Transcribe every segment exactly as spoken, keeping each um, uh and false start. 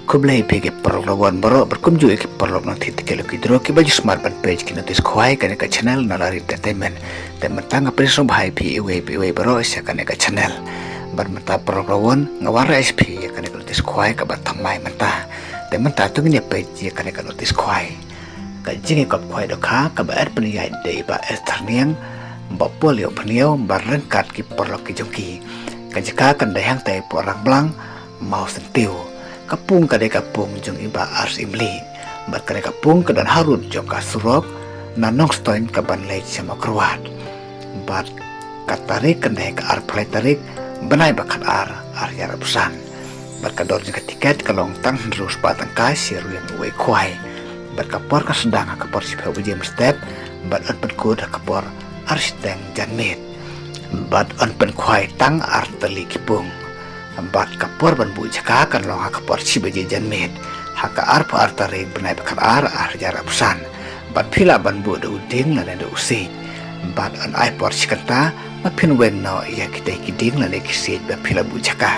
Khublei phi ki paralok baroh, bad kumjuh ïa ki paralok nongthied tiket lucky draw kiba ju smat ban peit ki notice khwai kane ka channel Nalari Entertainment. Te mynta nga pdiang sngewbha ïa phi iwei pa iwei baroh sha kane ka channel. Bad mynta paralok, nga wanrah ïa phi ïa kane ka notice khwai kaba thymmai mynta. Te mynta to ngin ïa peit ïa kane ka notice khwai. Ka jingïakop khwai dohkha kaba ai pynïaid da i Bah Esther Niang, Bah Paul Ïew Pynïew, bad ryngkat ki paralok ki jong ki. Ka jaka kan dei hangtai hapoh Rangblang, Mawsyntiew. Ka pung ka dei ka pung jong i Bah Ars Imli. Bad ka dei ka pung ka don harud jong ka surok na Nongstoiñ kaban leit sha Mawkyrwat. Bad ka tarik kan dei ka arphew lai tarik, bnai ba khatar, ar hajar arphew san. Bad ka dor jong ka tiket ka long tang hynriew spah tyngka shi ryngwiang uwei khwai. Bad ka por ka sdang ha ka por shiphew baje mynstep, bad yn pynkut ha ka por ar shiteng janmiet. Bad yn pynkhwai tang ar tylli ki pung. Bad ka por ban buh jaka kan long ha ka por shi baje janmiet ha ka arphew ar tarik bnai ba khatar, ar hajar arphew san. Bad phi lah ban buh da u dieng lane da u siej. Bad yn ai por shi kynta ba phin weng noh ïa kitei ki dieng lane ki siej ba phi la buh jaka.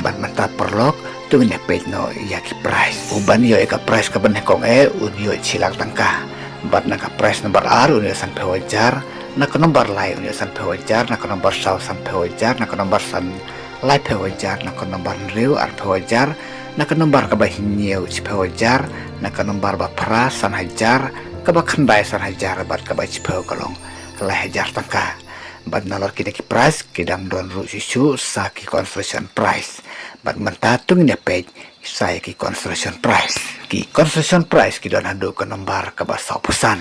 Bad mynta paralok, to ngin ïa peit noh ïa ki prize. Uban ïoh ïa ka prize kaba nyngkong eh un ïoh shi lak tyngka. Bad na ka prize number ar un ïoh sanphew hajar, na ka number lai un ïoh sanphew hajar, na ka number saw sanphew hajar, na ka number san laiphew hajar, na ka number hynriew arphew hajar, na ka number kaba hynñiew shiphew hajar, na ka number ba phra san hajar, kaba khyndai san hajar, bad kaba shiphew ka long lai hajar tyngka. Bad nalor kine ki prize ki dang don ruh shuh shuh sa ki consolation prize. Bad mynta to ngin ïa peit sa ïa ki consolation prize. Ki consolation prize ki don haduh ka number kaba sawphew san.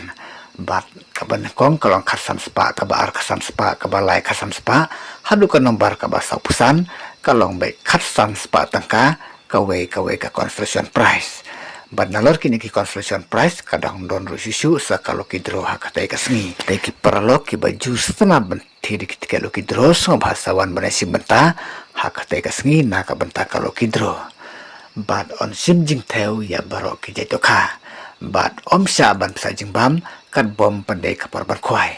Bad kaba nyngkong ka long khatsan spah, kaba ar khatsan spah, kaba lai khatsan spah, haduh ka number kaba sawphew san ka long beit khatsan spah tyngka kawei kawei ka consolation prize. Bad nalor kine ki consolation prize ka dang don ruh shuh shuh sa ka lucky draw ha katei ka sngi. Te ki paralok kiba ju sngewtynnat ban thied ïa ki tiket lucky draw, sngewbha sa wan ban ïashim bynta ha katei ka sngi na ka bynta ka lucky draw. Bad yn shim jingthew ïa baroh ki jait dohkha. Bad ym shah ban pynshah jingbam katba ym pat dei ka por ban khwai.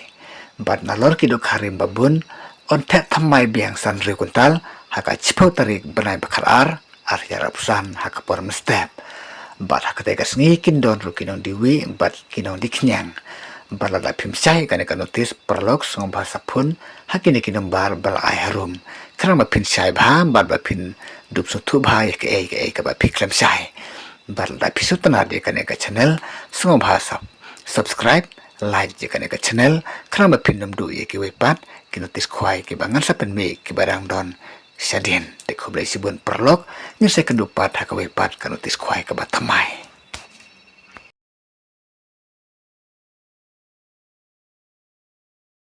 Bad nalor ki dohkha rim babun yn theh thymmai biang san hynriew kwintal ha ka shiphew tarik bnai ba khatar, ar hajar arphew san ha ka por mynstep. Bad ha katei ka sngi kin don ruh ki nongdie wieh bad ki nongdie khñiang. Bad lada phim shai kane ka notice paralok, sngewbha sa phone ha kine ki number ba la ai harum, khnang ba phin shai bha bad ba phin dup sngewthuh bha ïa kaei kaei kaba phi khlem shai. Bad lada phi sngewtynnat ïa kane ka channel, sngewbha sa subscribe, like ïa kane ka channel, khnang ba phin ym duh ïa kiwei pat ki notice khwai kiba ngan sa pynmih kiba dang don shadien. Te khublei shibun paralok, ngin sa ïakynduh pat ha kawei pat ka notice khwai kaba thymmai.